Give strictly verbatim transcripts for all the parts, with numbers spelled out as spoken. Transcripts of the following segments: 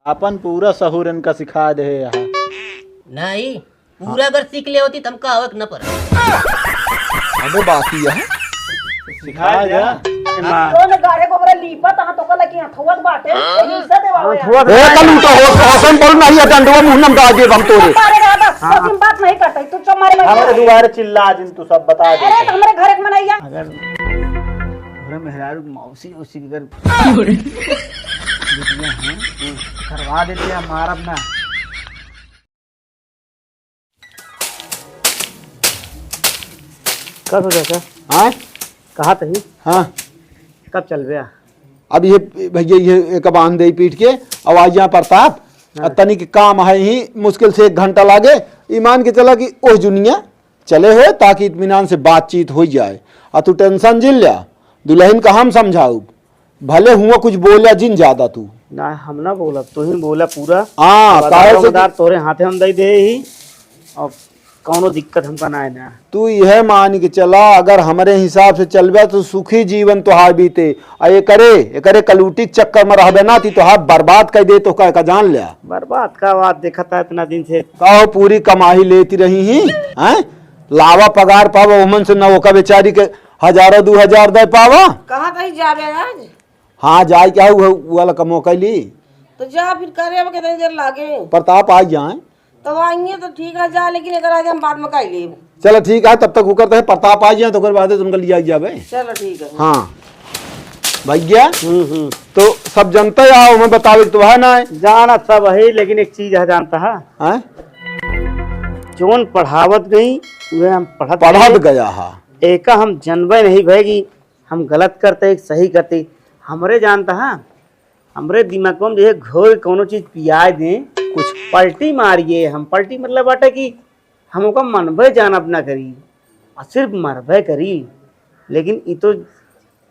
अपन पूरा सहूर इनका सिखा दे है यहाँ। नहीं, पूरा अगर सीख ले होती, त हमका आवक न पड़ा। अबे बात ही है। सिखा दे। माँ। तो ने गाड़े को बरे लीपत, हाँ, तो कल की हथुआ बाटे, यही से देवा हाँ, हुआ। हथुआ ए, कल तो हो, होसन बोल नहीं है, डंडवा मुंह नम डाल दे हम तोरे। अरे दादा, हाँ। तो तुम बात नहीं करते, तू चुप मारे बैठे। हमारे दुआरे चिल्ला जिन, तू सब बता दे। अरे, तो हमारे घर के मनैया। अगर घरे मेहरारू मौसी, मौसी के घर बिटिया हैं, करवा देते हैं, मारब ना। कब हो चाचा? हाँ? कहा तही? हाँ। कब चलबे आ? अब ये भैया, ये एक बांध दे पीट के, अब आ जा प्रताप, हाँ। अब तनिक काम है ही, मुश्किल से एक घंटा लागे। ईमान के चला कि ओह जुनिया चले हो, ताकि इत्मीनान से बातचीत हो जाए। आ तू टेंशन जिन ल्या, दुल्हन का हम समझाउब, भले हुआ कुछ बोला जिन ज्यादा तू। ना, हम ना बोलब, तू ही बोला पूरा। हाँ, अब काहे से कि दारोमदार तोरे हाथे हम दे दे ही, अब कौनो दिक्कत हमका ना है ना। तू यह मान के चला, अगर हमरे हिसाब से चलबे तो सुखी जीवन तोहार बीते। आ एकरे, एकरे कलूटी के चक्कर में रहबे ना, ती तोहार बर्बाद कर दे, तो का, का जान ल्या। बर्बाद का बात देखत है इतना दिन से। का हो, पूरी कमाई लेती रही ही, हैं? लावा पगार पावा, ओमन से ना ओका बेचारी के हजारों दू हजार दे पावा। कहाँ कहीं जाबे आज? हाँ, जाए क्या हुआ, वो वाला कमो कैली। तो जा फिर करे, अब कितनी देर लागे? प्रताप आ जाए। तो आइए तो ठीक है, जा, लेकिन अगर आज हम बाद में काई लेब। चलो ठीक है, तब तक वो करते हैं, प्रताप आ जाए तो ओकर बाद तुमका लिया जाबे। चलो ठीक है। हाँ। भैया, हम्म, हम्म। तो सब जनता है, आओ, हमें बतावे के तो है ना है। जाना सब है, लेकिन एक चीज है, जानता है? हैं? जोन पढ़ावत गई, वह हम पढ़त पढ़त गए। गया है। एका हम जनबे नहीं भए कि हम गलत करते, सही करते। हमरे जानता है, हमरे दिमाग में जे घोर कौनो चीज पियाए दें, कुछ पलटी मारिए हम। पलटी मतलब बाटे कि हम ओका मनबे जानब ना करी, आ सिर्फ मरबे करी। लेकिन ई तो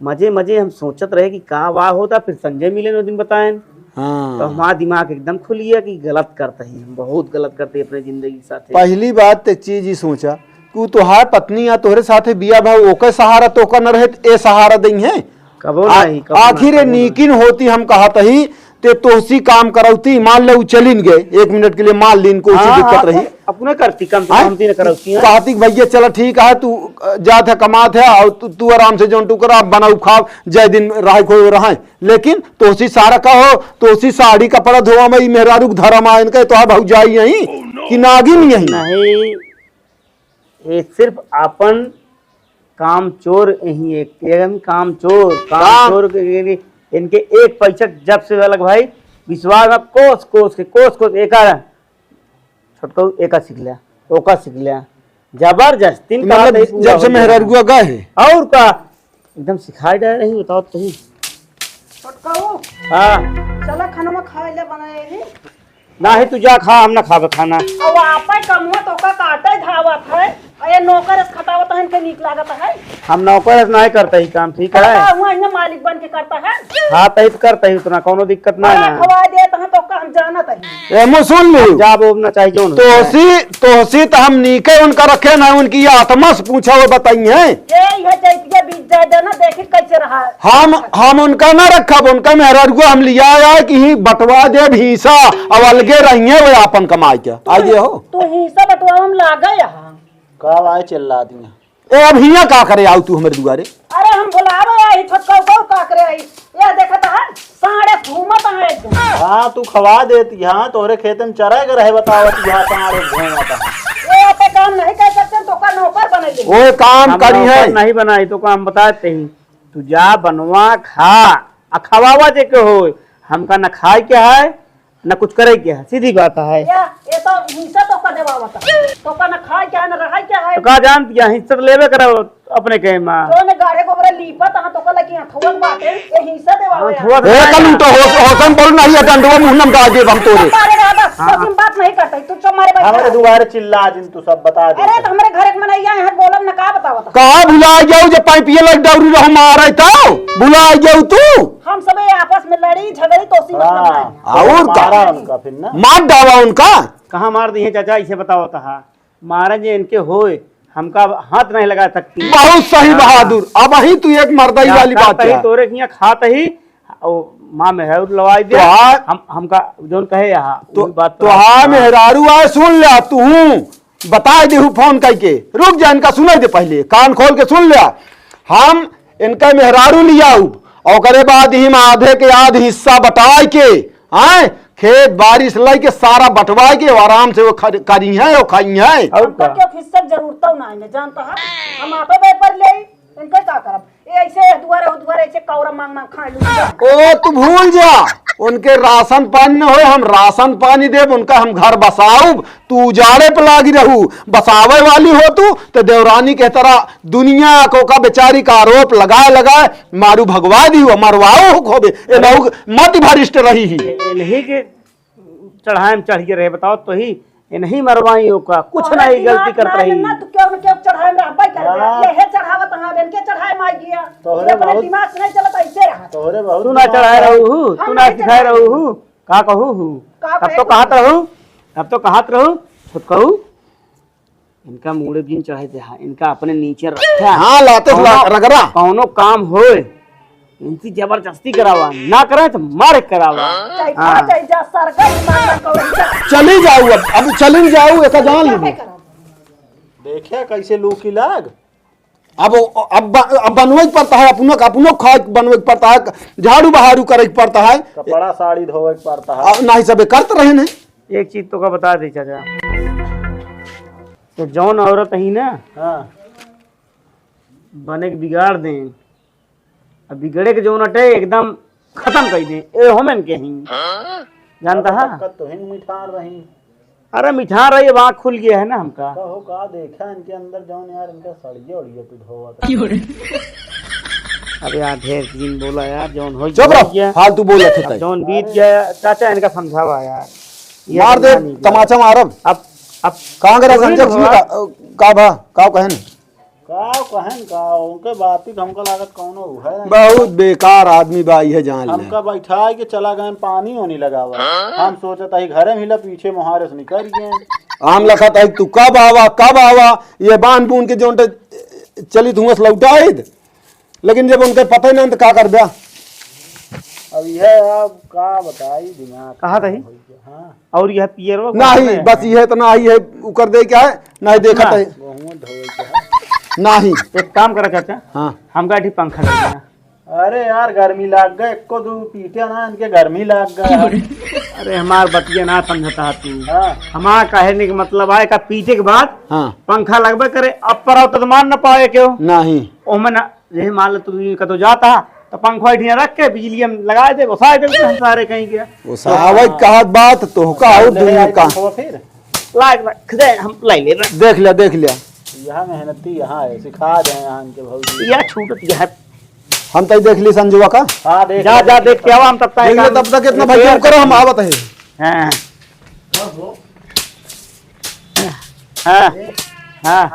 मजे मजे हम सोचत रहे कि का वा होता, फिर संजय मिले ओ दिन बताएन। हाँ। तो हमारा दिमाग एकदम खुल गया कि गलत करते ही हम, बहुत गलत करते ही अपने जिंदगी के साथ। पहली बात तो चीज ही सोचा कि उ तोहार पत्नी या तोहरे साथे बिया भा ओकर सहारा तोहका न रहे, त ए सहारा दई है। कबो आ-, नहीं, कबो आखिर नहीं, ए कबो नहीं। नीकिन होती हम कहत ही, ते तोहसी काम करौती, मान ले उ चलिन गए, एक मिनट के लिए मान लीन, कोई हाँ, दिक्कत हाँ, रही। अपने करती, कम से कम हाँ? हम तीन करौती हैं। कहती कि भैया चला ठीक है, तू, अ, जात है, कमात है, और तू, तू आराम से जौन टुकड़ा बनाऊ खाओ, जय दिन रहे को रहे। लेकिन तोहसी सारा का हो, तोहसी साड़ी कपड़ा धोवा में ई मेहरारू के धरम आयन के, तोहार भौजाई यही कि नागिन यही? नहीं। ये सिर्फ आपन कामचोर यही, एक, एकदम कामचोर, काम कामचोर के, के, इनके एक पैसा जब से अलग भाई, विश्वास में कोस, कोस के, कोस, कोस, एका, छोटकऊ एका सीख लिया, ओका सीख लिया, जबरदस्ती मतलब, जब से मेहरारुआ गए है। और का, एकदम सिखाए डाल रही, बताओ तो ही। छोटकऊ। हाँ। चला खाना में खाए ले बनाए ही। नाही, तू जा खा, हम ना खाबे खाना। अब आपे कमुआ तोका काटे धावत है, अरे नौकर अस खटावत है, इनके नीक लागत है। हम नौकर अस नाही करते ही काम, ठीक है? करता हुआ इन्हें मालिक बन के करता है। हाँ, तही तो करते ही उतना, कौनो दिक्कत ना बड़ा है ना। खवा देत है तोका हम जानत है। ए, मुँह सुन ली। हम जाब ओब ना चाही जौन हो। तोहसी, तोहसी तो हम नीके उनका रखे ना, उनकी आत्मा से पूछा वो बताई है। ए, यह जैतिया बीत जाए देना, देखी कैसे रहा है। हम, हम उनका ना रखब, उनका मेहरारुआ हम लिया आया कि ही बंटवा देब हिस्सा, अब अलगे रहिए वो आपन कमाई के। आइए हो। तू हिस्सा बंटवावे में लागे यहाँ। का आए चिल्ला दिया। ए, अब हियाँ का करे आऊ तू हमरे दुआरे? अरे हम बुलावे आई, छोटका को का करे आई? ये देखत है, साढ़े घूमत है एकदम। हाँ, तू खवा देती, हाँ, तोहरे खेत में चराए के रहे बतावत, यहाँ साढ़े घूमत है। ये पे काम नहीं कर सकते, तोका नौकर बने दे। ओए काम हम करी नौकर है। नहीं बनाई, तोका हम बताते ही। तू जा बनवा खा, आ खवावा जे के होय, हमका न खाए के है, न कुछ करे के है, सीधी बात है। या, ये तो हिंसा तोका देवावत है। तोका न खाए के है, न रहाए के है। तो का जानत या, हिंसा तो लेबे करब अपने के माँ। तो ने गाढ़े गोबरे लीपत, हाँ, तोका लगी हथुआ बाटे, ये हिंसा देवावे हाँ, है। हथुआ ए, कल तो हो-, होसन बोल नहीं है, डंडवा मुँह नम डाल देब हम तोरे। अरे दादा, हाँ। तो तुम बात नहीं करते, तू चुप मारे बैठा। हमारे दुआरे चिल्ला जिन तू सब बता दे। अरे, तो हमरे घर के मनैया यहाँ बोलब न, का बतावत? का भुला जाऊ, जब पाइपिए लग दौड़ी रहो मारे तो भुला जाऊ तू। हम सबे आपस में लड़ी, झगड़ी, तो उसी मतलब हाँ, है। और का? मारा उनका फिर ना। मार डावा उनका। कहाँ मार दी है चाचा, इसे बताओ तो हाँ। मारे जे इनके होए, हमका हाथ नहीं लगा सकती। बहुत सही हाँ। बहादुर, अब ही तू एक मर्दाई वाली बात है। तोरे हियाँ खात ही, ओ, माँ मेहरारू लवाई दे। तोहार हम, हमका जौन कहे यहाँ, तो, वही बात तोहार हाँ। मेहरारू आए, सुन ले, तू हूँ, बताए देहू फोन करके। रुक जा, इनका सुनाई दे पहले, कान खोल के सुन ले। हम इनका मेहरारू लियाउब, और ओकरे बाद ही आधे के आध हिस्सा बटाए के, हैं, खेत बारिश लाई के सारा बटवाए के, आराम से वो खर-, करी हैं, वो खाई हैं। और हमका का? क्यों खिस्सा जरूरत ना है, जानता है, हम आपे बेपर ले, इनका का करब? ए, ऐसे दुआरे, दुआरे ऐसे कौरा मांग मांग खाए लूट। ओ, तू भूल जा, उनके राशन पानी न होए, हम राशन पानी देब, उनका हम घर बसाउब, तू उजाड़े पे लागी रहू, बसावे वाली हो तू, तो देवरानी के तरह दुनिया को का बेचारी का आरोप लगाए लगाए मारू भगवा दी हुआ, मरवाओ हो खोबे, ए नहु मत भरिष्ट रही ही। ए, ए, नहीं के चढ़ाए में चढ़ के रहे, बताओ तो ही, ये नहीं मरवाई ओका, कुछ तोहरे नहीं गलती दिमाग करत ना रही। ना, तू क्यों न क्यों चढ़ाए में रहबे कर हाँ। ये है चढ़ावत हाँ, बेन के चढ़ाए में आ गया। तोहरे ये अपने बहुत दिमाग से नहीं चलत, ऐसे रहा। तोहरे बहुत तू ना दिमाग चढ़ाए है। रहू हूँ, हम तू ना नहीं सिखाए चढ़ाए। रहू हूँ, का कहू हूँ? का अब कहे तो कहत कहू? रहू, अब तो कहत रहू, खुद कहू। इनका मूड़े भी चढ़ाई दे, हाँ, इनका अपने नीचे रखे। हाँ, लाते कौनो, ला-, रगड़ा। कौनो काम होए, इनसे जबरदस्ती करावा, ना करे तो मार के करावा। चाहे हाँ। खा, चाहे जा, सरगा ही मार, मार कौन सा। चली जाऊ अब, अब चली जाऊ, ऐसा जान लीजिए। देखिए कैसे लू की लाग। अब, अब, अब बनवे के पड़ता है, अपनो, अपनो खाए के बनवे के पड़ता है, झाड़ू बहारू करे के पड़ता है। कपड़ा साड़ी धोवे के पड़ता है। आ, नहीं सबे करत रहे नहीं। एक चीज तो का बता दे चाचा, तो जौन औरत ही ना, हाँ। बने के बिगाड़ दें, अब बिगड़े के जौन अटे एकदम खत्म कर दें, ए होमन के ही। जानता है? तब तक तो हिंग मिठान रही। अरे मिठान रही, अब आँख खुल गया है ना हमका। कहो का देखा इनके अंदर जौन यार इनका सड़िया उड़िया पे धोवत रहे। अरे यार ढेर दिन बोला यार, जौन हो चुप रहो, गया। फालतू बोलत है अब तै। जौन बीत गया चाचा इनका समझावा यार। ये मार दे, समझा नहीं गया। तमाचा मारब। अब, अब कहाँ गया पूरी संजय सिंह हुआ। का, का भा, का कहन? का कहन का, उनके बाती तो हमका लागत कौनो है नहीं। बहुत बेकार आदमी बा, इहे जान ले। हमका बैठाए के चला गए, पानी ओनी लगावा। हम सोचत ही घरे में हिला, पीछे मोहारे से निकल गए। हम लखत है तू कब आवा, कब आवा, ये बांध बून के जोन टे चली धुआं से लौटाई दे। लेकिन जब उनके पता ही ना तो का कर द्या। अब यह आप का बताई दिमाग कहा था ही? खराब हो गया। हाँ। और यह पियरवा को नहीं, नहीं बस है। यह इतना ही है, उकर दे क्या है, नहीं देखा ना। तो है। गहुआ धोए के है। नहीं। एक काम करा चाचा, हाँ। हमका एक पंखा लग गया। अरे यार, गर्मी लाग गए, एको दू पीटे ना, इनके गर्मी लाग गए। अरे हमार बतिया ना समझता है तू। हाँ। हमार कहने के मतलब आए का पीटे के बाद हाँ। पंखा लगबे करे, अब पर आओ तो मान ना पाए क्यों? नहीं। ओमे ना, यही मान लो तू कतो जाता, तो पंखा इठिया रख के बिजली हम लगा दे, घुसा दे, हम सारे कहीं के। घुसावे कहत बात तो का और दुनिया का। फिर लाग रख दे, हम लाई ले रख। देख लिया, देख लिया। यहाँ मेहनती यहाँ है, सिखा दे यहाँ इनके भौजी। यह छूटत यह। हम तई देख ली संजुआ का। हाँ, देख जा, ले, जा, देख देख के आवा, हम तब तक देख ले, काम तब तक इतना भाई क्यों करो, हम आवत है। हाँ। हाँ। हाँ।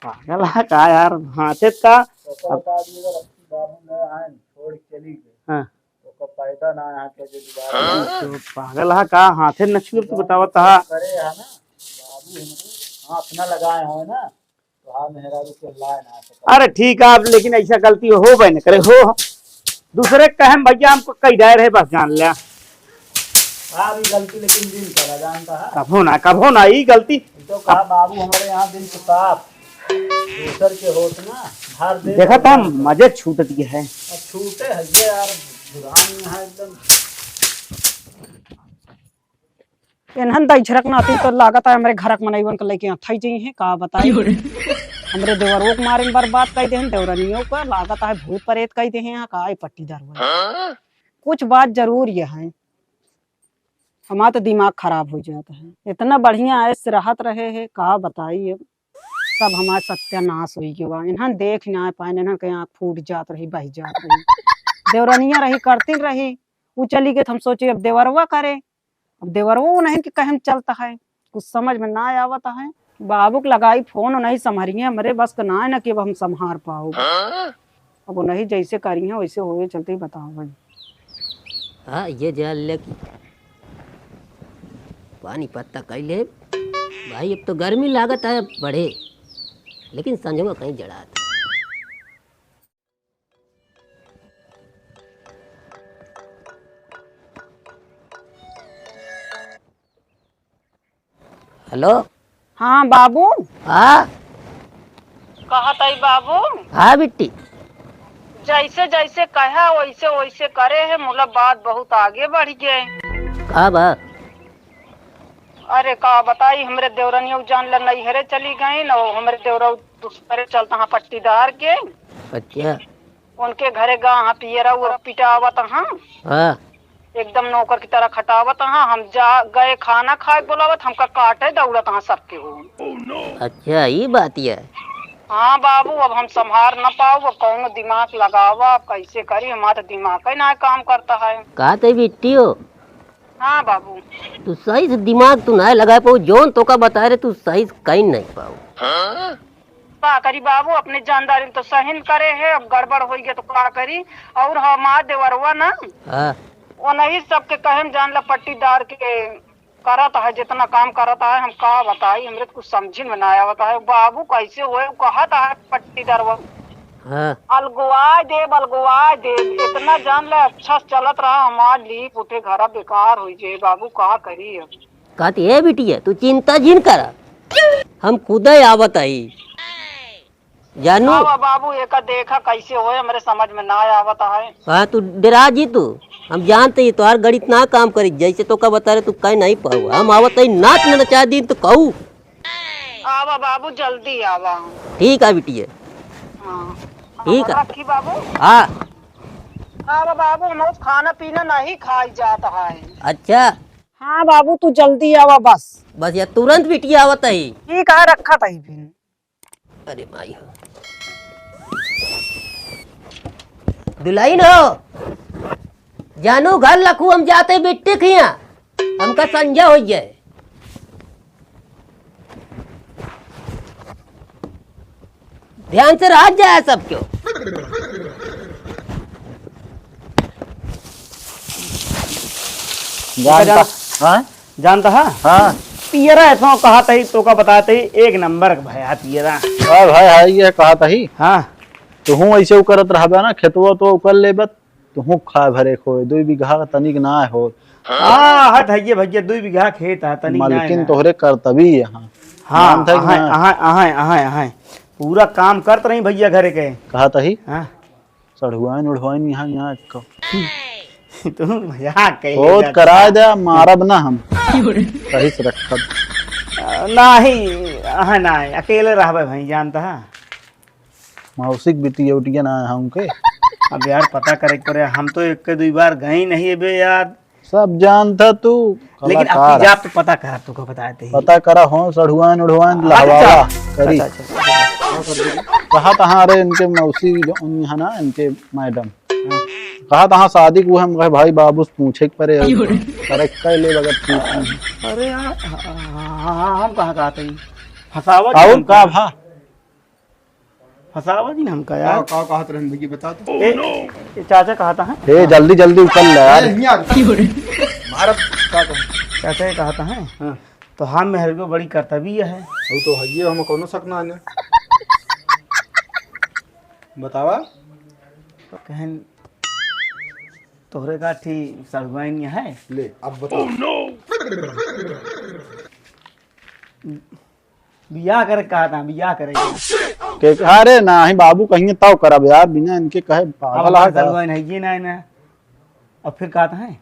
पागल है का यार, हाथे का। ओकर बाद ये रखी बाबू ले आए, छोड़ के चली गई। हाँ। ओकर पैदा ना यहाँ के जो दोबारा तो पागल है का, हाथे न छुए, तू बतावत हा। करे है ना, बाबू हमरे हाथ ना लगाए हो ना, तो हाँ मेहरारू के लाए ना सके। अरे ठीक है, अब लेकिन ऐसा गलती होबे न करे, हो। दूसरे के कहे में भैया हमको कई जाए रहे, बस जान लिया। हाँ, भी गलती लेकिन दिन करा जानता है। कभो ना, कभो ना, ई गलती। तो कहा बाबू हमारे यहाँ दिन तो साफ, दूसर के होत ना, भर दे देखा तो था, भर दे। मजे छूट दिए है। अब छूटे है ये यार, पुरान है एकदम। इन्हन दई झरक नाती तो लागत है हमरे घरक मनईवन के लेके अथई जई हैं, का बताई। क्यों रे? हमरे देवरवो के मारे में बर्बाद कई देहन, देवरनियो का लागत है भूत प्रेत कई देहन, का ई पट्टीदार हुआ। हाँ? कुछ बात जरूर ये है, हमार तो दिमाग खराब हो जात है। इतना बढ़िया ऐश रहत रहे है, का बताई अब, सब हमार सत्यानाश होई गवा। इन्हन देख ना पाए, इन्हन के आँख फूट जात रही, बह जात रही। देवरनिया रही, करती रही, उ चली गई, तो हम सोचे अब देवरवा करे। अब देवरवो नहीं कि कहम चलता है, कुछ समझ में ना आवत है। बाबू के लगाई फोन, नहीं संभरिए, हमरे बस के ना है ना कि अब हम संभार पाओ। अब नहीं जैसे करी हैं वैसे होए चलते ही बताओ भाई। हाँ, ये जान ले कि पानी पत्ता कई ले भाई, अब तो गर्मी लागत है बढ़े, लेकिन संजवा कहीं जड़ात। हेलो। हाँ बाबू। हाँ। कहत हई बाबू। हाँ बिट्टी। जैसे जैसे कहा वैसे वैसे करे है, मुला बात बहुत आगे बढ़ गए। का बा? अरे का बताई, हमरे देवरनिया जान ल नैहरे चली गई न, हमरे देवरा दूसरे चलता हाँ पट्टीदार के। अच्छा। उनके घरे गा हाँ पियरा उरा पिटावत हाँ। हाँ। एकदम नौकर की तरह खटावत हाँ। हम जा गए खाना खाए बोलावत, हमका काटे दौड़त हाँ सबके हो। अच्छा, ई बात ये। हाँ बाबू, अब हम संभार न पाऊ, अब कौनो दिमाग लगावा, अब कैसे करी, हमारा तो दिमाग ही ना काम करता है। का ते बिट्टी हो? हाँ बाबू। तू सही से दिमाग तू ना लगा पाऊ, जौन तोका बता रहे तू सही से कहीं नहीं पाऊ। का करी बाबू, अपने जानदारी तो सही न करे है, अब गड़बड़ हो गया तो का करी। और हमार देवरवा ना, हाँ। वो नहीं सबके कहे में जान ला पट्टीदार के करत है, जितना काम करत है, हम का बताई, हमरे तो कुछ समझी में ना आवत है। बाबू कैसे होए, उ कहत है पट्टीदारवा, हाँ। अलगवाए देब, अलगवाए देब, इतना जान ले अच्छा से चलत रहा, हमार लीप उठे घरा बेकार हो जाए। बाबू का करी अब? कहती, "ए बिटिया, तू चिंता जिन करा, हम खुदे आवत हई।" जानू। आवा बाबू, एका देखा कैसे होए, हमरे समझ में ना आवत है। हाँ, तू डरा जी तू, हम जानते ही तोहार गणित ना काम करी, जैसे तोका बता रहे तू कहीं नहीं पाऊ। हम आवत हई, नाच न नचा दिन तो कहू। आवा बाबू, जल्दी आवा। ठीक है बिटिया। हाँ। ठीक है। रखी बाबू। हाँ। आवा बाबू, हम खाना पीना नहीं खाई जात है। अच्छा। हाँ बाबू, तू जल्दी आवा बस। बस या तुरंत बिटिया आवत है। ठीक है, रखत है फिर। अरे माई हो। दुल्हन हो, जानू घर लखू, हम जाते बिट्टी खिया, हमका संझा हो जाए। ध्यान से रह जाए सब क्यों। जानता, जानता, हाँ? जानता है? हाँ। पियरा ऐसा कहा तही, तोका बताते ही एक नंबर का भया पियरा। हाँ भाई, हाँ, ये कहा तही। हाँ। तुहूँ ऐसे उ करत रहबे ना, खेतवा तो उकर लेबत, तुहूँ खाए भरे खोए, दुई बीघा का तनिक ना हो। हाँ, हट है ये भैया, दुई बीघा खेत है, तनिक ना है मलकिन ना। तोहरे करतबी यहाँ। हाँ, जानत है कि अहाँ, ना? अहाँ, अहाँ, अहाँ, अहाँ। पूरा काम करत रही भैया घरे के। कहा तही? हाँ। सढ़ुआइन उढ़ुआइन यहाँ, यहाँ को। तू मजाक कइले बहुत जात करा है। दे, मारब ना हम। सही से रखब। नहीं, हाँ, नहीं, अकेले रहबे भाई, जानता है? मौसिक बिटिया उटिया ना है हमके। अब यार, पता करे के पड़े, हम तो एक के दुई बार गए नहीं अबे यार। सब जानता तू, लेकिन अब कलाकार तू है। जा, तो पता करा, तू को बताए थे। पता करा हो, सढ़ुआन उढ़ुआन हाँ, लहवावा अच्छा। करी। अच्छा, अच्छा, अच्छा। कहा तहाँ, अरे, इनके मौसी जो उन है ना, इनके मैडम। हाँ। कहा तहाँ शादी को हम कहे, भाई बाबू से पूछे के पड़े, क्यों रे? करे के ले बगैर ठीक नहीं। अरे यार, हाँ, हाँ, हाँ, हाँ, हम कहाँ कहते हैं? फंसावत और नहीं का था। भा? फंसावत ही ना हमका यार। का, का कहत रहन भैया, बता तो। ए, ए, चाचा कहता है। ए, जल्दी, जल्दी उतर ले यार। ए, हियाँ आ। मारब, का कहत? चाचा ये कहता है। हाँ। तो हम मेहर को बड़ी कर्तव्य है। वो तो है, ये हम कौनो शक ना है। बतावा। तो कहन, तोहरे का ठी सड़ुआइन है। ले, अब बता। बियाह करे कहा था, बियाह करे के। के, अरे नाही बाबू, कहिए तब करब यार, बिना इनके कहे अब पागल हमार है का? सड़ुआइन है ये ना, ना। अब फिर कहता है,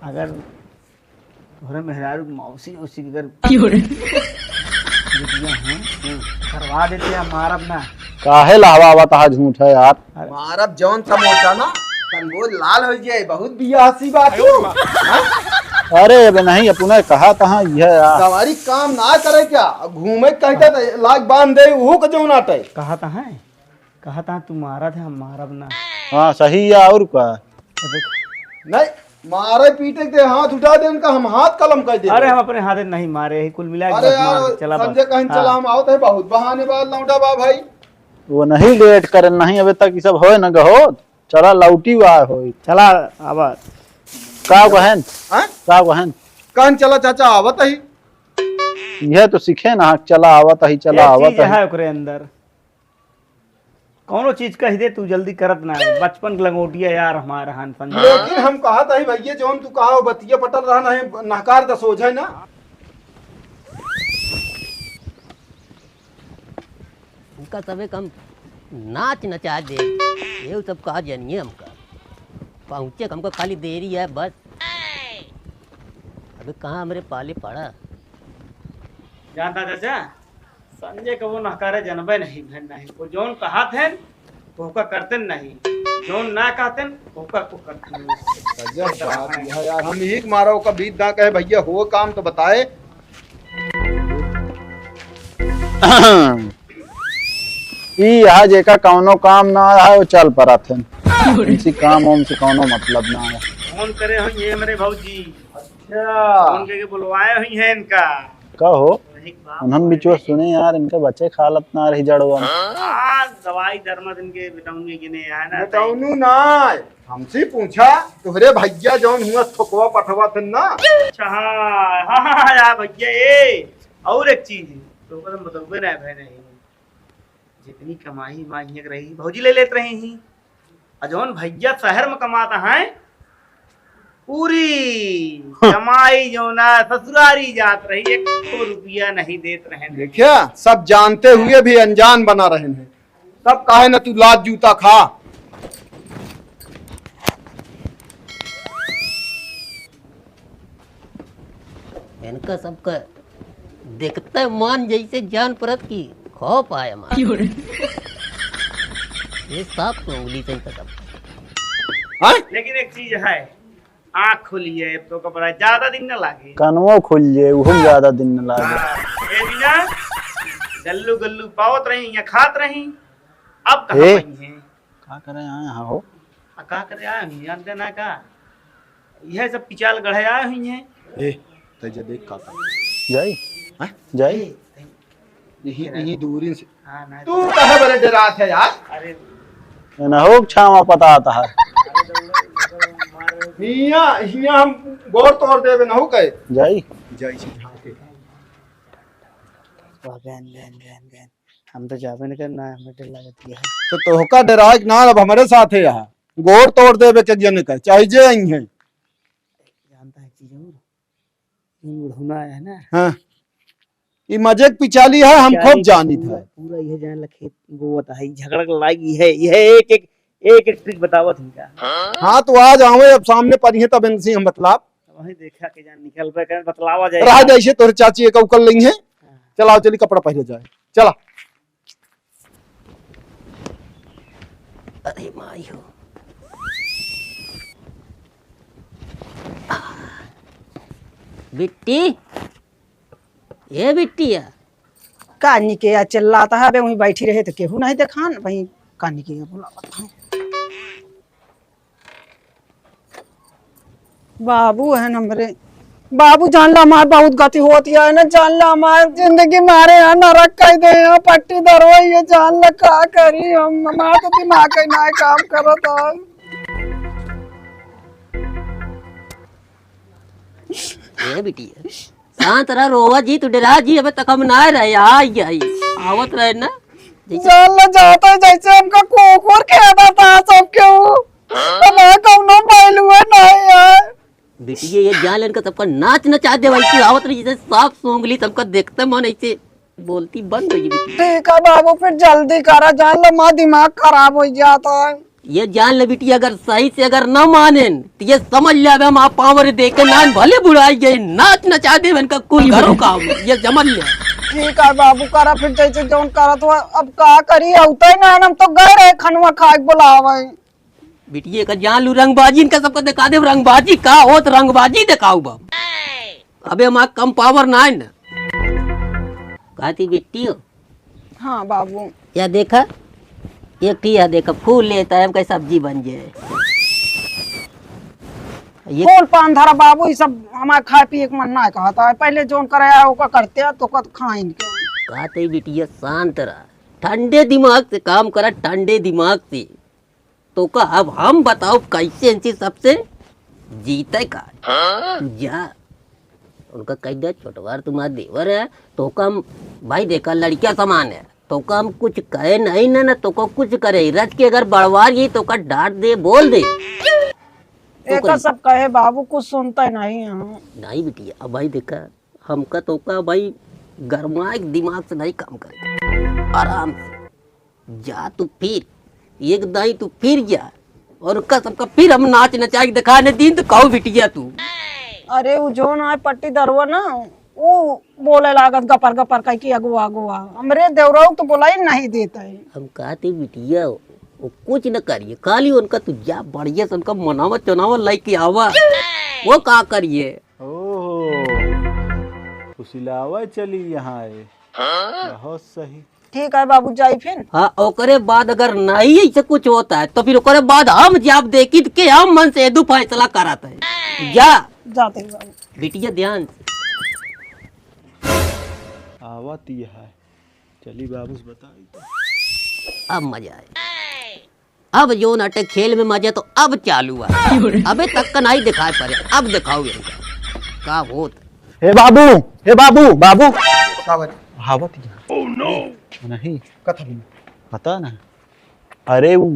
अगर तोहरे मेहरारू की मौसी, मौसी की अगर क्यों रे? बिटिया हैं, करवा देते हैं, मारब ना। काहे लहवावत हा झूठ है यार? अरे। मारब जौन समोसा ना, तन वो लाल हो जाए, बहुत बियासी बात हो। हाँ? अरे, अबे नहीं, अपने कहा तहाँ यह यार। सवारी काम ना करे क्या? घूमे कहता था, लाग बांध दे, वो का जौन आटे। कहा तहाँ है? कहा तहाँ तू मारा थे, हम मारब ना। हाँ, सही है, और का? तो देख। नहीं, मारे पीटे के हाथ उठा दे उनका, हम हाथ कलम कर दे। अरे, हम अपने हाथे नहीं मारे, यही कुल मिला के अरे बस मार यार, के चला बस। संजय कहीं हाँ। चला, हम आवत है, बहुत बहानेबाज लौंडा बा भाई। वो नहीं लेट करन, नहीं अबे तक ये सब होए न गहो, चला लौटी हुआ होई। चला, अब का बहन? हाँ? का बहन? कहन चला चाचा, आवत ही। यह तो सीखे ना, चला आवत ही, चला ये आवत चीज ही। है ओकरे अंदर। कौनो चीज कह दे तू, जल्दी करत ना है। बचपन के लंगोटिया यार हमार हन, समझे? लेकिन हम कहत हई भैया, जौन तू कहा हो बतिया पटल रहा नहीं, नहकार द सोझे ना। इनका सबे कम नाच नचा दे। ये सब कहा जानिए हमका। पहुँचे हमका खाली देरी है बस। अबे कहाँ हमरे पाले पड़ा। जानता चाचा, संजय कबो नहकारे जनबे नहीं, भन नहीं। वो जौन कहत हैं, ओका करते नहीं। जौन ना कहते, ओका को करते नहीं। गजब बात है यार, हम एक मारा ओका बीत दा कहे, "भैया, हो काम तो बताए।" ई यहाँ जेका कौनो काम ना आया है, वो चल परत है। इनसे काम वाम से कौनो मतलब ना आया। फोन करे हो ये मेरे भौजी। अच्छा। फोन करके बुलवाए हुई हैं इनका। का हो? वही बात उन्हन है। बिचवा सुने यार, इनके बचे खालत ना रही जड़वा में। हाँ, दवाई दरमद इनके बेटौनी गिने है ना। बेटौनू ना, हमसे पूछा, तोहरे भैया जौन हुआ थोकवा पठवा थे ना। अच्छा, हाँ, हाँ, हाँ, हाँ, यार भैया, ये और एक चीज है, तो तुम बतौबे ना भाई नहीं। जितनी कमाई माई हियाँ के रही, भौजी ले लेत रही ही। आ जौन भैया शहर में कमाता है, पूरी कमाई जौन है, ससुरारी जात रही, एक रुपया नहीं देत रहे। देखिया, सब जानते हुए भी अनजान बना रहे हैं। तब काहे न तू लात जूता खा। इनका सबका देखते मन जैसे जान परत की खौफ आए मार। क्यों रे? ये साफ तो उंगली से इनका सब। हाँ? लेकिन एक चीज है, आँख खुली है, अब तो कपड़ा ज्यादा दिन न लागे। कनवो खुल जाए, उहो ज्यादा दिन न लागे। हाँ, ये बिना गल्लू गल्लू पावत रही या खात रही, अब कहाँ ए? पाई हैं? का करे आए यहाँ हो? आ, का करे आए हैं? जानते ना का? यह सब पिचाल गढ़े आए हुई हैं। ए, तै जा देख का कर। जाई? हैं? जाई? ए, यही, यही दूरी से। हाँ, ना तू तो काहे बड़े डरात है यार? अरे। ये ना हो, छावा पता आता है। अरे तो मार हियाँ, हियाँ हम गोड़ तोड़ देबे, ना हो कहे। जाई? जाई से झाँके। वाह, गैन, गैन, गैन, गैन। हम तो जाबे नहीं करना है, हमें डर लगती है। तो तोहका डराए के ना, अब हमारे साथ है यहाँ। गोड़ तोड़ देबे के जन का, चाहे जे आई हैं। जानता है चीज और? ये बुढ़ौना आया है ना? हाँ। ये मजे के पिचाली है, हम पिचाली खूब जानित पूरा, है। पूरा ये जान ला खेत गोवत है, झगड़ा के लागी है, ये एक, एक, एक, एक ट्रिक बतावत इनका। हाँ, तो आज आवे, अब सामने पर ही तब इनसे हम बतलाब। वही देखा के जान निकल पे, कहीं बतलावा जाए। रहा जाए से तोहरे चाची एक उकल लेंगे। हाँ। चलाओ, चली कपड़ा पहने जाए। चला। अरे माई हो। बिट्टी, ए बिट्टिया। कानी के या चिल्लाता है, अबे वहीं बैठी रहे तो केहू नहीं देखान, वहीं कानी के या बुलावत है। बाबू है न हमरे। बाबू जान ला हमार बहुत गति होत है न, जान ला हमार जिंदगी मारे यहाँ नरक कह दे, यहाँ पट्टी दरवाई है, जान ला का करी हम, हमार तो दिमाग ही ना काम करत है। ए बिटिया, शांत रह, रोवा जी, तू डरा जी, अबे तक हम ना रहे, आई, आई, आवत रहे ना। जैसे जान ला जाता है, जैसे हमका कुकुर खेदा था सबके वो। हमारा कौनो value नहीं है। बिटिया, ये जान लेन का सबका नाच नचा दे भाई, तू आवत रही, जैसे सांप सूंघ ली, सबका देखते मन ऐसे बोलती बंद हो गई बिटिया। ठीक है बाबू, फिर जल्दी करा, जान ला, हमारा दिमाग खराब हो जाता है। ये जान ले बिटिया, अगर सही से अगर न मानेन, तो ये समझ ले, अब हम आप पावर दे के नान भले बुढ़ाई गए, नाच नचा दे इनका कुल घरों का, ये समझ ले। ठीक है बाबू, करा फिर जैसे जौन करत हुआ, अब का करी, औते ना, हम तो गए रहे खनवा खाए बुलावे। बिटिया का जान लू रंगबाजी, इनका सबको दिखा दे रंगबाजी का होत, रंगबाजी दिखाऊ बाबू। अबे हमार कम पावर ना है ना। कहती बिट्टी हो, हाँ बाबू। या देखा, एक ठे या देखा, फूल लेता है, हमका सब्जी बन जाए। ये फूल पान धरा बाबू, ये सब हमारे खाए पिए के मन ना कहता है। पहले जौन करे आए, ओका करते हैं, तो ओका खाइन के। कहते बिटिया शांत रहा, ठंडे दिमाग से काम करा, ठंडे दिमाग से। तोका अब हम बताओ कैसे इनसे सबसे जीते का। हाँ? जा, उनका कह दे, छोटवार तुम्हारा देवर है, तोका हम, भाई देखा, लड़कियां समान है, तोका हम कुछ कहे नहीं ना, ना तोका कुछ करे, रच के अगर बड़वार ये तोका डांट दे, बोल दे। तो एका कही, सब कहे बाबू, कुछ सुनता नहीं हम। नहीं बिटिया, अब भाई देखा, हमका तोका भाई गरमाए के दिमाग से नहीं काम करे, आराम से। जा तू फिर, एक दाई तू फिर जा, और उनका सबका फिर हम नाच नचाइ के देखाइ न दीन तो कहू बिटिया तू। अरे उ जौन आए पट्टीदरवा ना, उ बोले लागत गपर गपर कहि के अगुआ अगुआ। हमरे देवरऊ तो बोलाई नहीं देत है। हम कहत ही बिटिया, वो कुछ न करिए, खाली उनका तू जा बढ़िया से उनका मनावा चनावा लइके आवा, वो का करिए। ओहो, फुसिलावा चली यहाँ है। बहुत सही। ठीक है बाबू, जाई फिर। हाँ, ओकरे बाद अगर नहीं ऐसे कुछ होता है तो फिर ओकरे बाद हम जब देखी के हम मन से दू फैसला करत है। जा। जाते ही बाबू। बिटिया ध्यान से। आवत ही है। चली बाबू से बताई तो। अब मजा आए। अब जो नाटक खेल में मजा तो अब चालू है। अबे तक का नहीं दिखाई पड़े, अब दिखाओ इनका का होत। हे बाबू, हे बाबू, बाबू। का बात? हावत ही। नहीं। कथा भी। पता ना। अरे वो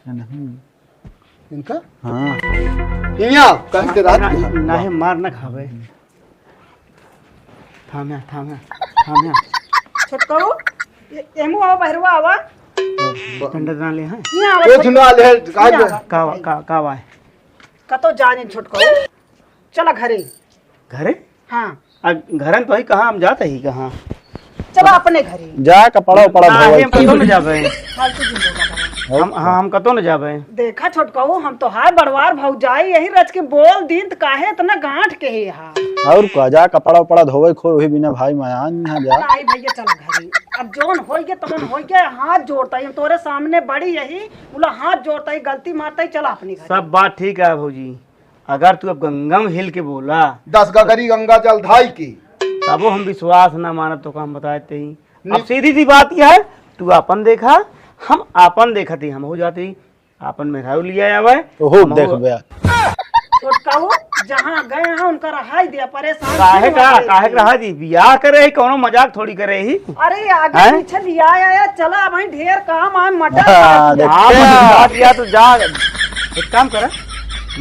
नहीं। इनका? हाँ। हिया, कहीं के रात ना, के। ना, ना, मार ना खावे। थाम यहाँ, थाम यहाँ, थाम यहाँ। छोटकऊ, ए-, एमू आवा, बहरवा आवा। डंडा ना ले, हाँ? यहाँ आवा, कुछ छोटकऊ। ना ले, का यहाँ ले? आवा। का, का, का बा? कतो जाने छोटकऊ। चला घरे। घरे? हाँ। आ, घरन तो ही कहाँ, हम जात ही कहाँ? चला अपने घरे। जा कपड़ा उपड़ा ना, धोवे। हम कतौ न जाबे। फालतू जिन बोला करा। हम, हाँ, हम कतौ न जाबे। देखा छोटकऊ, हम तोहार बड़वार भौजाई यही रच के बोल दीन त काहे इतना गांठ के है हा? और का, जा कपड़ा उपड़ा धोवे खो वही बिना भाई मयान यहाँ जा। नहीं भैया चला घरे। अब जौन होई गे तौन होई गे, हाथ जोड़ता ही, हम तोरे सामने बड़ी यही, बोला हाथ जोड़ता ही, गलती मारता ही, चला अपने घरे। सब बात ठीक है भौजी, अगर तू अब गंगा में हिल के बोला, दस गगरी गंगा जल धाई की। तबो हम विश्वास ना मानब, तो हम बताए ते ही। नि- अब सीधी सी बात यह है, तू आपन देखा, हम आपन देखत ही, हम हो जाती, आपन मेहरारू लिया आवे, ओहो, हम देख हो- बे। छोटकाऊ, जहाँ गए हैं उनका रहाई दिया, परेशान काहे क्यों का, हो रहे काहे के हैं? रहा दी, बियाह करे ही, कौनो मजाक थोड़ी करे ही। अरे आगे हैं? पीछे लिया आया, चला अब ढेर काम आए, मटर हाँ, काट दिया। देखते हाँ, हैं। मटर काट दिया तो जा, एक काम करा,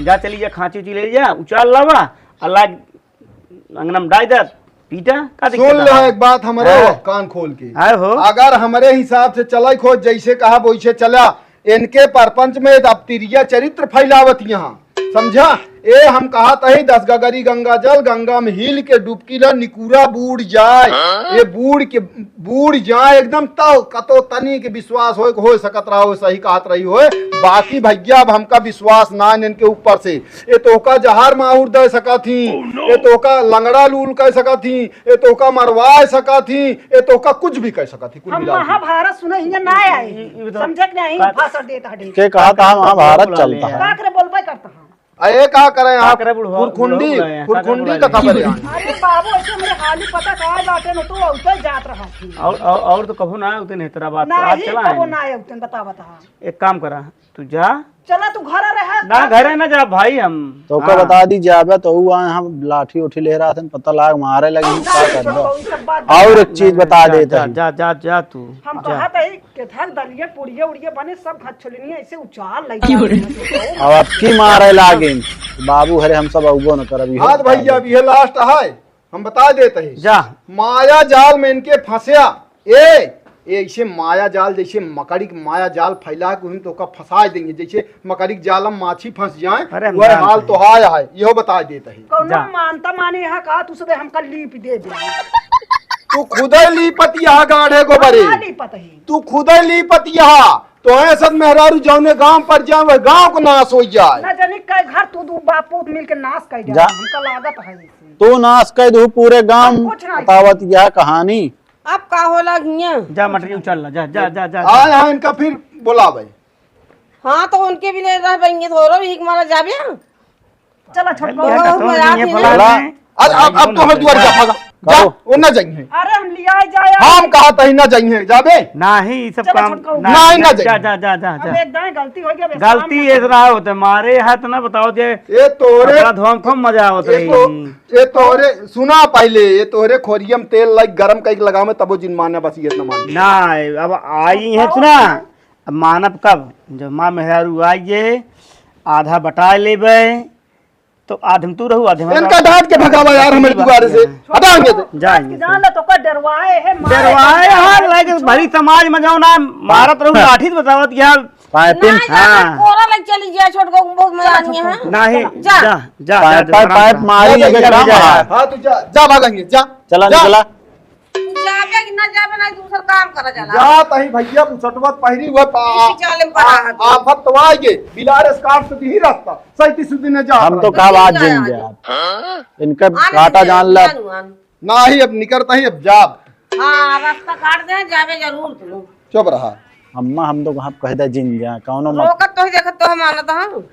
जा चली जा, खांची उची ले जा, उचाल लावा, अल्लाह अंगना में डाल दे, पीटा, का दिक्कत सुन ले है? एक बात हमरे हाँ। कान खोल के। हाँ हो। अगर हमरे हिसाब से चला खोज, जैसे कहा वैसे चला, इनके परपंच में अब तिरिया चरित्र फैलावत यहाँ, समझा? ए हम कहा तही दस गगरी गंगा जल, गंगा में हिल के डुबकी ला, निकुरा बूड़ जाए। हाँ? ये बूड़ के बूड़ जाए एकदम, तब कतो तनी के विश्वास होए, हो सकत रहा हो, सही कहत रही होए। बाकी भैया अब हमका विश्वास ना इनके ऊपर से। ए तोहका जहर माहुर दे सकत ही, oh, no। ए तोहका लंगड़ा लूल कह सकत ही, ए तोहका मरवा सकत ही, ए तोहका कुछ भी कह सकत ही, कुल हम मिला के। महाभारत सुने हियां ना आए ही, ई, ई बताओ। समझे कि नहीं? का भाषण देता है। के कहा था महाभारत चलता है। का करे बोलबे करता है। अरे का करे का आप? करे बुढ़वा, खुरखुंडी, बुढ़वा बुलाए हैं, का करे खुरखुंडी बुलाए कथा हैं? बजाएं। अरे बाबू, ऐसे हमरे हाली पता का बाटे न, तू उतर जात रहा थी। और, और, और तो कभू ना आए उतने, तेरा बात तो आज नहीं, चला कबो है। ना आए उतने, बता, बता। एक काम करा, तू जा। चला, तू घर रहा, ना, जा। घरे ना जा भाई हम। तो का हाँ। बता दी जाबे, तो उ आए हम लाठी उठी ले रहा था, पता लाग मारे लगी, हम का कर दो। छोड़ो, ई सब बात और एक चीज बता जा, देते जा, हैं। जा, जा, जा तू, हम जा। कहा था, ई केथक दलिया, पुड़िया, उड़िया बने, सब घचोलिनिया ऐसे उचाल लग अब अब की मारे लागिन, बाबू हरे हम सब अउबो न करब, इहो हाँ तो बता भैया, दे। अब ये लास्ट है, हम बता देते हैं। जा। माया जाल में इनके फंसया, ए, ए, इसे माया जाल, जैसे मकड़ी के माया जाल फैला के उहिन तो ओका फंसा देंगे, जैसे मकड़ी के जाल में माछी फंस जाए, अरे हम वह जानते हाल हैं। तो आया है, इहो बता देते हैं। कौनो जा। मानता माने यहाँ का, तू सबे हमका लीप दे दे। तू खुदे लीपत यहाँ गाढ़े गोबरे। ना लीपत ही। तू खुदे लीपत यहाँ, तो ऐसा मेहरारू जौने गांव पर जाए, वह गांव को नाश हो जाए। ना जानी कै घर तू दू बाप पूत मिल के नाश कर जा। जा। हमका लागत है इसे। तू नाश कर दू पूरे गांव, हम कुछ ना बतावत यह कहानी। अब का होला हियां? जा मटरी उचल ला, जा, जा, जा, जा, जा। हाँ, हाँ, इनका फिर बुलावे। हाँ, तो उनके भी नहीं रह पाएंगे, तो और भी एक मारा जाबे। चला, छोटका। ये कतौ नहीं है, फलाना है। अरे, अब, अब तो हर दुआर जा, भागा। जा, कहो। वो ना जाइए। अरे, हम लिया जाए। हम कहा तही ना जाइए, जाबे। नाही, ई सब चला, काम छोटका, ना। नाही, ना जा, जाइए। जा, जा, जा, अब जा। एक दाएं गलती हो गया, बे, गलती काम ऐसा रहा होता, मारे हाथ ना बताओ जे ए तोरे, अपना धोम खूब मजा आवत ए रही। तो, ए तोरे, सुना पहले, ए तोरे खोरियम तेल लाइक गरम कइके लगावे, तबो जिन माना, बस ये इतना मान। ना, अब आई है, सुना, अब मानब कब? जब माँ मेहरारू आई है, आधा बटा लेबे, तो आधम तू रहू, आधम हम इनका रहू। डांट के भगावा यार, हमारे दुआरे से। हटाएंगे तो। जाएंगे। जान ले तो का डरवाए है, मारे डरवाए है। यार, लाइक भरी समाज में जाओ ना, मारत रहू, लाठी से बतावत कि यार। पाइपिंग। ना, जा, हाँ। कोरा लग चली जा, छोट को बहुत मजा नहीं है। नहीं, जा। जा, जा, पाइप, जा, पाइप, आराम पाइप से। मारी जा, लगे जा, काम जा। है। हाँ, तू जा, जा भागेंगे, जा। चला, जा। निकला। जाबे कि ना जाबे, ना दूसर काम करा जाला। जा तही भैया, बुसटवा पहिरी हुआ पा-, यही जालिम पड़ा है। आ-, आफत तो आएगे, बिलार स्कार्फ से ही रास्ता, सही सुधी ने जा। हम तो कहा बात जाए जिन आज। जा। इनका आने काटा दे, जान ला। जान, आने। ना ही अब निकलता ही, अब जाब। हाँ, रास्ता काट दे, जाबे जरूर तू। चुप रहा। अम्मा, हम तो वहाँ कह दे जिन जा, कौनो मत। रोकत तो ही देखत तो हम आनत हम।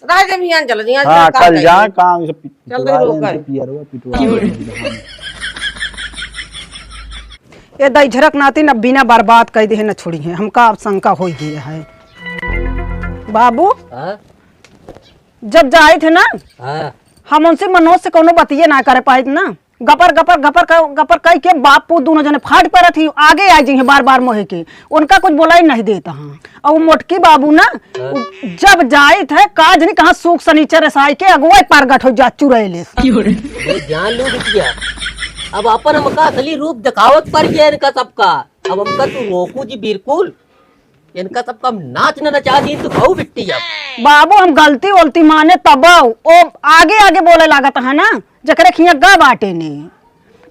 रह जब हियान चल, हियान हाँ, चल, कल कहाँ जा, कहीं? काम से पि-, चल, पिटवा रोक दे, कर। इनसे पियरवा पिटवा दे। ये दई झरक नाती न बिना बर्बाद कर दे न छोड़ी है, हमका अब शंका हो गई है। बाबू, हाँ? जब जाइत है ना, हाँ। हम उनसे मनोज से कोनो बतिये ना करे पाइत ना, गपर, गपर, गपर क-, गपर कई के बाप पूत दोनों जने फाट पड़त ही, आगे आ जइहें बार, बार मोहे के, उनका कुछ बोलाई नहीं देत हाँ। और वो मोटकी बाबू ना, हाँ। उ-, जब जाइत है, का जनी कहाँ सूख सनीचर रसाई के अगुवाई पारगट हो जा चुरैले। ये जान लो बिटिया, अब अपन हमका असली रूप दिखावत पर गया इनका सबका। अब हमका तू रोकू जी बिल्कुल, इनका सबका हम नाच न नचा दी तू कहू बिट्टी अब। बाबू, हम गलती वलती माने तब ओ आगे आगे बोले लागत है ना, जकरे खिया गा बाटे ने।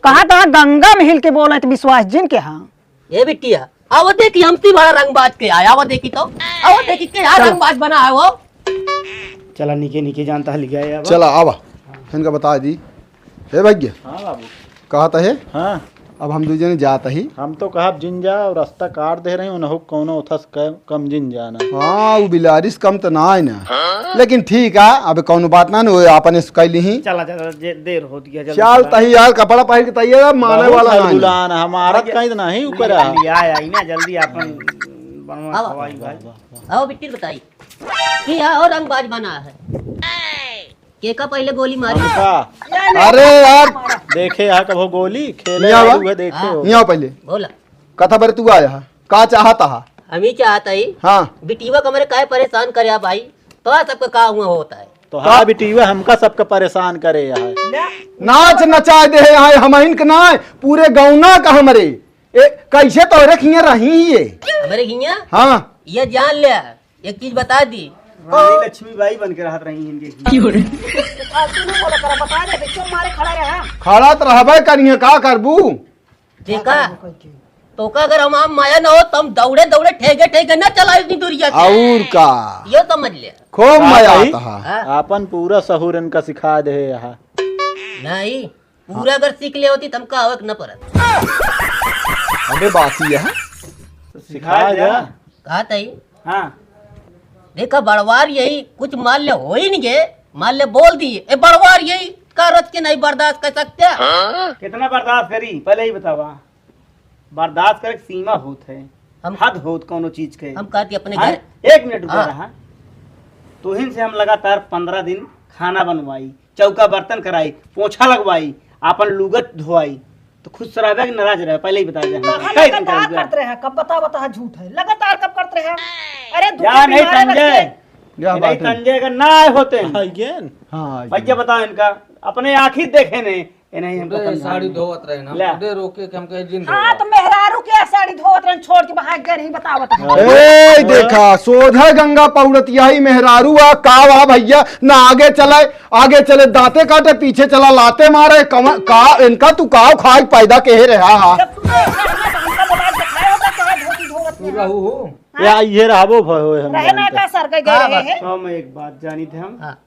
कहाँ तहाँ गंगा में हिल के बोले तो विश्वास जिन के हाँ। ए बिटिया, अब देखी हमसे बड़ा रंगबाज के आया, अब देखी तो, अब देखी के यहाँ चल। रंगबाज बना है वो। चला, निके निके जानता है, लिख आया अब। चला, आवा। इनका बता दी। ए भैया। हाँ बाबू। कहत है? हाँ। अब हम दू जने जात ही। हम तो कहब जिन जा और रास्ता काट दे रहे हैं, उन्हों कौनो उथस क-, कम जिन जाना। हाँ, वो बिलारिस कम तो ना है ना। लेकिन ठीक है, अब कौनो बात ना, वो आपन इसको कर ली ही। चला, चला, जे देर होत गया, जल्दी चल चला। तही यार, कपड़ा पहिर के तैयार है, माने बहुत वाला ना है। हलगुलान है, हमारा भैया, कहीं तो नहीं ऊपर है। जल्दी आया ही ना, जल्दी आपन बनवा आवा। खवाई भाई। आओ बिट्टी बताई। कि यहाँ और रंगबाज बना है। के का पहले गोली मारी? हमका। अरे यार। देखे यहाँ कबो गोली खेले यहाँ आलू बा। है, देखे हाँ। हो। यहाँ पहले। बोला। कथा पर तू आया है। का चाहता है? हम ही चाहता ही। हाँ। बिटिया का हमरे काहे परेशान करे आप भाई? तो सबका का हुआ होता है? तो हाँ बिटिया हमका सबका परेशान करे यहाँ। नाच नचाए दे है यहाँ हमहिन के ना, पूरे गौना का हमरे। ए, कैसे तोहरे खिया रही ये? हमरे खिया? हाँ। ये जान ले, एक चीज बता दी। रानी लक्ष्मी बाई बन के रहत रही इनके खिया। फालतू नहीं बोला करा, बता दे, चुप मारे खड़ा रहा। खड़ा तो रहबे करिए, का करबू? देखा, तोका अगर हम आम माया ना हो, तो हम दौड़े दौड़े ठेके ठेके ना चला इतनी दूरिया से। और का? ये समझ ले। खूब का मजा भाई? आता है। हाँ। आपन पूरा सहूर इनका सिखा दे है यहाँ। नहीं, पूरा अगर सीख ले होती, तो हमका आवक न परत। अबे बासी है। तो सिखा सिखा जा। जा। कहा तई? हाँ। देखा, बड़वार यही कुछ मान ले हो ही नहीं गए, मान ले बोल दिए, ए बड़वार यही का रच के नहीं बर्दाश्त कर सकते? कितना बर्दाश्त करी, पहले ही बतावा। बर्दाश्त करे के सीमा होत है, हम हद होत कौनो चीज के। हम कहती अपने हैं? घर। एक मिनट रुका हाँ। रहा। तोहिन से हम लगातार पन्द्रह दिन खाना बनवाई, चौका बर्तन कराई, पोछा लगवाई, आपन लुगत धोवाई, तो खुश रहे कि नाराज रहे, पहले ही बता दे हम। कहाँ कई दिन लगातार करेंगे? करत रहे हैं, कब बता, बता, झूठ है, लगातार कब करत रहे हैं? अरे, दो या दिन नहीं बीमार संजय, रखे। या नहीं बात है। संजय का ना आए होते हैं। हाँ, ये। हाँ, भैया ये। बताओ इनका, अपने आँखी देखे ने, ये नहीं हमको अरे, समझा साड़ी नहीं। धोवत रहे ना, ले। खुदे रोके के हम कहे जिन हाँ, धोवा। तो मेहरारू के साड़ी धोवत रहन, छोड़ के भाग गए, नहीं बतावत है। ए, देखा, सोझा गंगा पौड़त यही मेहरारू आ, का वा भैया, ना आगे चले, आगे चले दांते काटे, पीछे चला लाते मारे, कम-, का, इनका तू काव खाए पैदा कहे रहा हा? जब तू तो ऐसा है ना, तो हमका मोबाइल दिखाया होता, कहाँ धोती धोवत तू है? रहू हो? हाँ? या ये रहबो भ-, होए हम रहे ना जानते। का सर के गए हाँ, रहे बस। हैं? हम एक बात जानी थे हम। हाँ।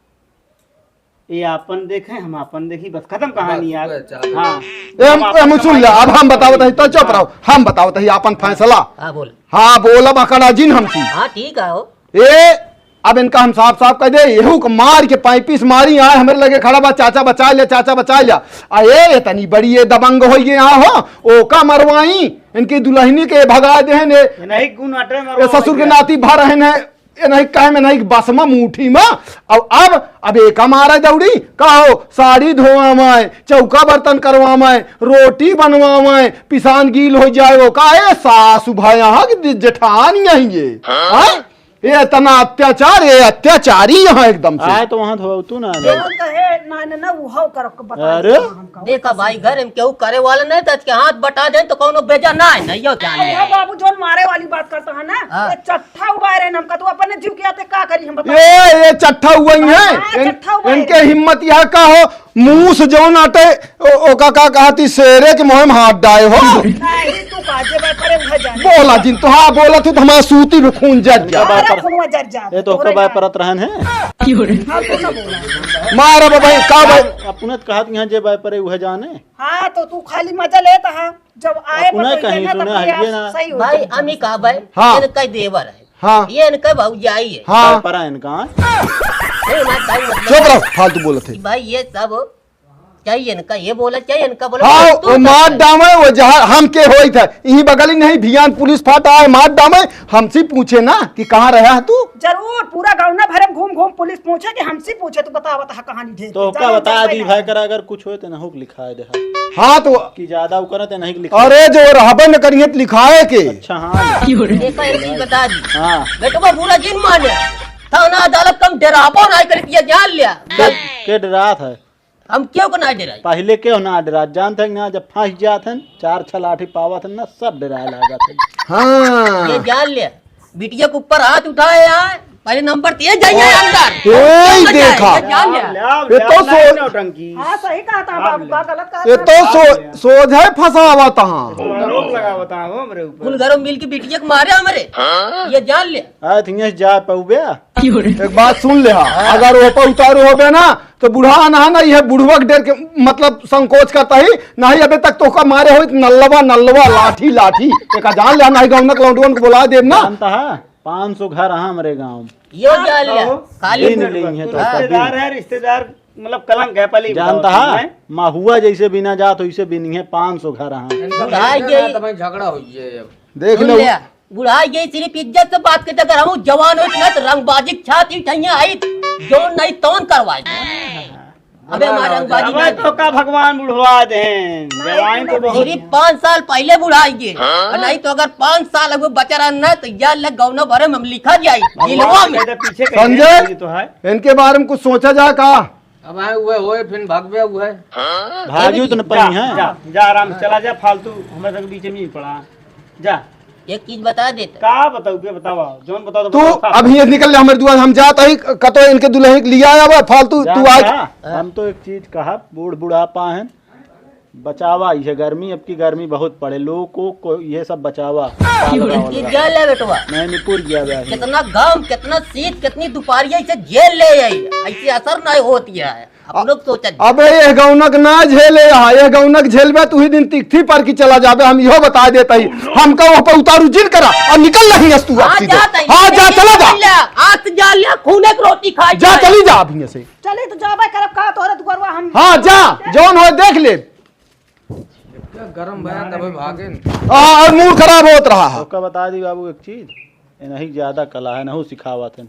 ये आपन देखे, हम आपन देखी, बस खत्म कहानी बस, यार। बस, चलो। हाँ। ए, हम, हम आपन हम सुन ले, कमाई अब हम बतावत हई, तो चुप हाँ। रहो, हम बतावत हई आपन फैसला। हाँ, बोल। हाँ, बोलब अकड़ा जिन हमसी। हाँ, ठीक है हो। ए, अब इनका हम साफ साफ कह दे, एहू को मार के पैंतीस मारी आए, हमरे लगे खड़ा बा, "चाचा बचा ले, चाचा बचा ले।" आ ए, इतनी बड़ी ये दबंग होई गए यहाँ हो, ओका मरवाई, इनकी दुल्हनी के भगा दे ने। ये नहीं गुण अटे ये मरवा ससुर के गया। नाती भर है ने, ये नहीं कहे में नहीं बस में मूठी में। अब, अब, अब एका मारे दौड़ी, कहो साड़ी धोवा में, चौका बर्तन करवा में, रोटी बनवा में, पिसान गील हो जाए वो का, ए सासु भाई यहाँ की जेठान यही ये। हाँ? ये इतना अत्याचार, ये अत्याचारी यहाँ एकदम से। आए तो वहाँ धोतू ना। जवन कहे ना, ना, ना, उहो कर, बता अरे। दे हमका। देखा भाई, घर में केहू करे वाला नहीं, तो आज के हाथ बटा दे तो कौनो बेजा ना है, नहीं हो जाने। अरे बाबू, जोन मारे वाली बात करता है ना, हाँ। ये चट्ठा उबारे न हमका, तू अपने जीव के आते का करी हम बता। ये, ये चट्ठा हुआ ही है। हाँ, इन-, चट्ठा हुआ है। इनके हिम्मत यह का हो, मूस जौन आटे, ओ, ओका का कहती, शेरे के मुँह में हाथ डाए हो। नहीं, तू का जे बात करे, उहे जाने। बोला जिन, तो हाँ, बोला तू तो हमारा सूती भी खून जर जा। हमारा खूनवा जर जा। ये तो तोरा ओकर बाय यार। परत रहन है। हाँ, तू ना बोला। मारा बा भाई, का भाई? अपने तो कहत यहाँ जे बाय परे उहे जाने। हाँ, तो तू खाली मजा लेता है। जब आए अपने पटोहिया कहीं ना, तब सुने ये हइये ना। सही हो भाई, जाए। हम ही कहा भाई, हाँ। ये इनका देवर है। हाँ। ये इनका भौजाई है। हाँ। बाय परा इनका। नहीं, मैं भाई, मतलब चुप रहो, फालतू बोलत है। कि भाई, ये सब चाहिए इनका, ये बोला चाहिए इनका, बोला हाँ, तू वो बता। मार डामे, वो जहाँ हम के होई था, यही बगल ही नहीं, भियान पुलिस फाटा है, मार डामे, हमसे पूछे ना कि कहाँ रहा है तू? जरूर, पूरा गाँव ना भरे में घूम घूम पुलिस पूछे कि हमसे पूछे, तू बता, बता कहानी ढेर। तो का जाने बता जब दी पहले। भाई, करा अगर कुछ होए तो ना हो लिखाए दे। हाँ, तो कि ज्यादा उ करत है, नहीं लिखा। अरे, जो रहबे न करिए तो लिखाए के। अच्छा, हाँ। देखो, एक चीज बता दी। हाँ। बेटवा बुरा जिन माने, थाना अदालत कम डराबो ना कर दिया, जान लिया। के, के डरात है? हम क्यों को ना डराई? पहले क्यों ना डरात? जानते हैं ना, जब फंस जात हैं, चार छह लाठी पावत हैं ना, सब डराए लागत हैं। हाँ। ये जान ले, बिटिया के ऊपर हाथ उठाए आए, पहले नंबर तेज जाइए हाँ। अंदर। ए, हम ना जाए, देखा। ये जान ले। ये तो सो- नौटंकी। हाँ, सही कहा था बाबू, का गलत कहा ये था? तो सो-, सोझे फंसावत हाँ। आरोप लगावत हाँ, हमरे ऊपर। कुल घरों मिल के बिटिया के मारे हमरे। ये जान ले। आए थिंगे जा पउबे। एक बात सुन ले, हाँ, अगर ओपा उतारू होबे ना, तो बुढ़ा ना है ना, यह बुढ़वा के डर के, मतलब, संकोच करता ही, नहीं अबे तक तोका मारे होई, नल्लवा, नल्लवा, लाठी, लाठी, एका जान ले, नहीं गौनक लौंडवन को बुला देब ना। जानता है, पाँच सौ घर हैं हमरे गाँव में। यो जान ले, कहो। खाली दिन नहीं है तो हाँ। रिश्तेदार है, रिश्तेदार, मतलब, कलंक है, पहले ही जानता बताओ है, तुम, हैं? महुआ जैसे बिना जात, वैसे बिनी है, पाँच सौ घर हैं। इनका बुढ़ाई भेज देना, गई। तो भाई झगड़ा हो जाए अब। देख सुन लो। ले, बुढ़ाई गई, सिर्फ इज्जत से बात करते, अगर हम जवान होत ना तो रंगबाजी के छाती ठैया आई, जो नहीं तौन करवाई। अबे हमारे रंगबाजी अबे नहीं। तो का भगवान बुढ़वा दे, जवान तो बहुत सिर्फ पाँच साल पहले बुढ़ाई गए, और नहीं तो अगर पाँच साल अगर बचा रहन ना तो यार ले गौना भरे में हम लिखा जाए, भगवान दिलवा में। कहते पीछे कहीं संजय, ये तो है। इनके बारे में कुछ सोचा जा का? अब आए हुए होए, फिर भागवे हुए। भागी तो न जा, पई हैं। जा, जा, आराम से चला जा, फालतू हमारे तक बीच में ही पड़ा। जा। एक चीज बता देते। का बताऊ, के बतावा? जौन बताओ तो तू बताओ, का? अभी ये निकल ले हमरे दुआर, हम जात हई, कतो इनके दुल्हन के लिया आवा, फालतू जा, तू आज। जा। हम तो एक चीज कहा, बूढ़ बुढ़ापा हैं, बचावा, ये गर्मी, अब की गर्मी बहुत पड़े, लोगों को, को ये सब बचावा। ये जा ले बेटवा। मैनिपुर गया बे। कितना घाम, कितना शीत, कितनी दुपहरिया इसे झेल ले आई, ऐसी असर नहीं होती है। हम लोग सोचत अबे ये गौनक ना झेले यहाँ, ये गौनक झेलबे तू ही दिन तिकथी पर की चला जाबे, हम इहो बता देता ही। हमका वहाँ पर उतारू जिन करा और निकल नहीं अस तू हाँ, आज सीधे। जा तई। हाँ, जा, चला जा। जा, आज जा लिया, खूने की रोटी खाई जा, जाए। चली जा अभी से। चली तो जाबे करब का तोहरे दुआरवा हम। हाँ, जा, जौन हो देख ले। गरम भया तबे भागे न। हाँ, और मूड खराब होत रहा है। ओका बता दी बाबू एक चीज, ये नहीं ज्यादा कला है, नहीं सिखावत है।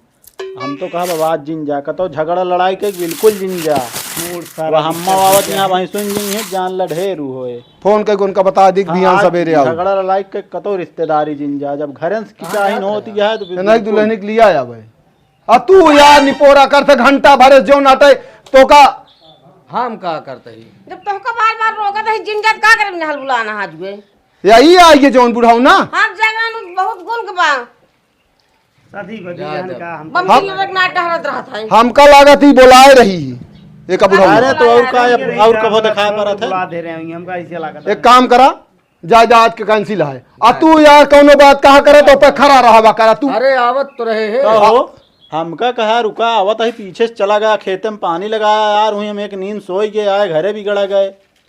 हम तो कहा बाबा आज जिन जा, कतो झगड़ा लड़ाई के बिल्कुल जिन जा। मूड सारा वह हम्मा बाबत यहाँ वहीं सुन जिन है, जान लढेरू होए। फोन करके उनका बता दी कि हाँ, बिहान आज सवेरे आओ। झगड़ा लड़ाई के कतो रिश्तेदारी जिन जा, जब घरन से किचाहिन होती है तो फिर नहीं बिल्कुल। दुल्हन के लिया आवे। आ तू यार निपोरा करत घंटा भरे जो नाटे तो का। हम का करते ही? जब तोहका बार बार रोकत है जिन जात का करब नहल बुलाना हाथ में। यही आई के जौन बुढ़ाऊ ना। हम जागरण बहुत गुण के बा। साथी बदी जा, रहन जा। का हम बम हम की लड़क ना टहरत रहत है। हमका लागत ही बोलाए रही एक बुढ़ाऊ। अरे तो और का, और कबो दिखाई पड़त है? बुला दे रहे होंगे, हमका ऐसे लागत है। एक काम करा, जायदाद के कैंसिल है। आ तू यार कौनो बात कहा करे तो पे खड़ा रहवा करा तू। अरे आवत तो रहे हैं। का हो? हमका कहा रुका, आवत है पीछे से चला गया, खेते में पानी लगाया यार, हुई हम एक नींद सोई गए, आए घरे भी गड़ा गए।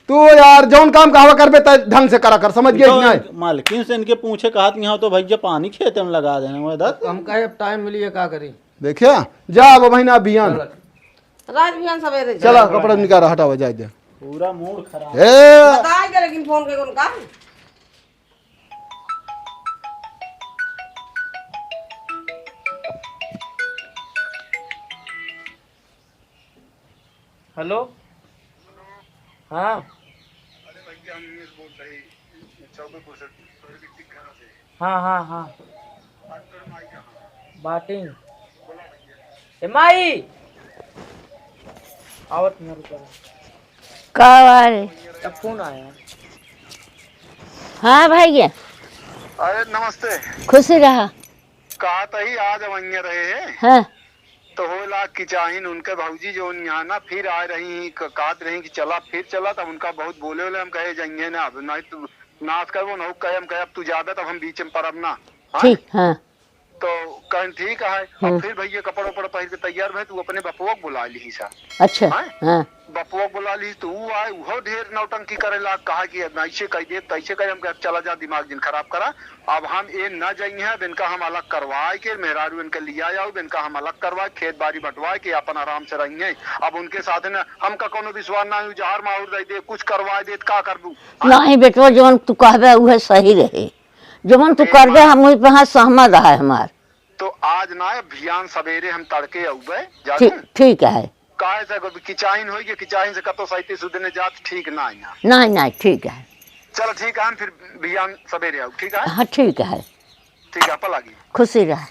तू यार जौन काम कहवा करबे त ढंग से करा कर, समझ गया तो कि नहीं? मालकिन से इनके पूछे कहत यहाँ तो भैया पानी खेते में लगा देने में दस। हम कहे अब टाइम मिली है, का करी? देखिया, जा अब भाई ना बियान। चल। राज बिहान सवेरे चला, चला। कपड़ा निकाल, हटावा, जाए दे। पूरा मूड खराब। ए! बताए के लेकिन फोन के उनका। हेलो। हाँ। अरे भैया, हम ये बोल रहे, चौबे पुरुष, हाँ, हाँ, हाँ। मार्टिन। ए माई। आवत नहीं रुका। का बारे? अब फोन आया। हाँ भैया। अरे नमस्ते। खुश रहा। कहा तही आज अवैया रहे हैं। हाँ। तो होला कि चाहिन उनके भौजी जो यहाँ ना फिर आ रही, क-, कहत रही कि चला, फिर चला, तब उनका बहुत बोले होले, हम कहे जाइए ना, अब नहीं तू नाश करबो, ना कहे, हम कहे अब तू जाबे, तब हम बीच में परब ना। हाँ? ठीक, हाँ। तो कहन ठीक है। अब हम्म। फिर भैया कपड़ा उपड़ा पहिर के तैयार भए, तू अपने बपुआ के बुला ली सा। अच्छा, हाँ? हाँ। बपुआ के बुला ली तो ऊ आए, उहो ढेर नौटंकी करे लाग, कहा कि अब ऐसे कह दे, तैसे कह, हम कहे, "अब चला जा, दिमाग जिन खराब करा, अब हम ये न जाइए, अब इनका हम अलग करवाए के, मेहरारू इनके लिया जाओ, अब इनका हम अलग करवाए, खेत बाड़ी बंटवाए के अपन आराम से रहिए।" अब उनके साथ न हमका कोनो विश्वास ना, उ जहर माहुर दे दे, कुछ करवाए दे, तो का करबू? हाँ? नहीं बेटवा, जवन तू कहबे उहे सही रहे, जवन तू ए करबे माँ। हम वही पे हाँ सहमत है हमार। तो आज ना, भियान सवेरे हम तड़के अउबे, जानू? ठीक, ठीक है। काहे से अगर किचाइन होई, ये किचाइन से कतो सैती सुधने जात ठीक ना है ना। नहीं, नहीं, ठीक है। चलो ठीक है, हम फिर भियान सवेरे आउ, ठीक है? हाँ, ठीक है। ठीक है, पलागी। खुशी रह।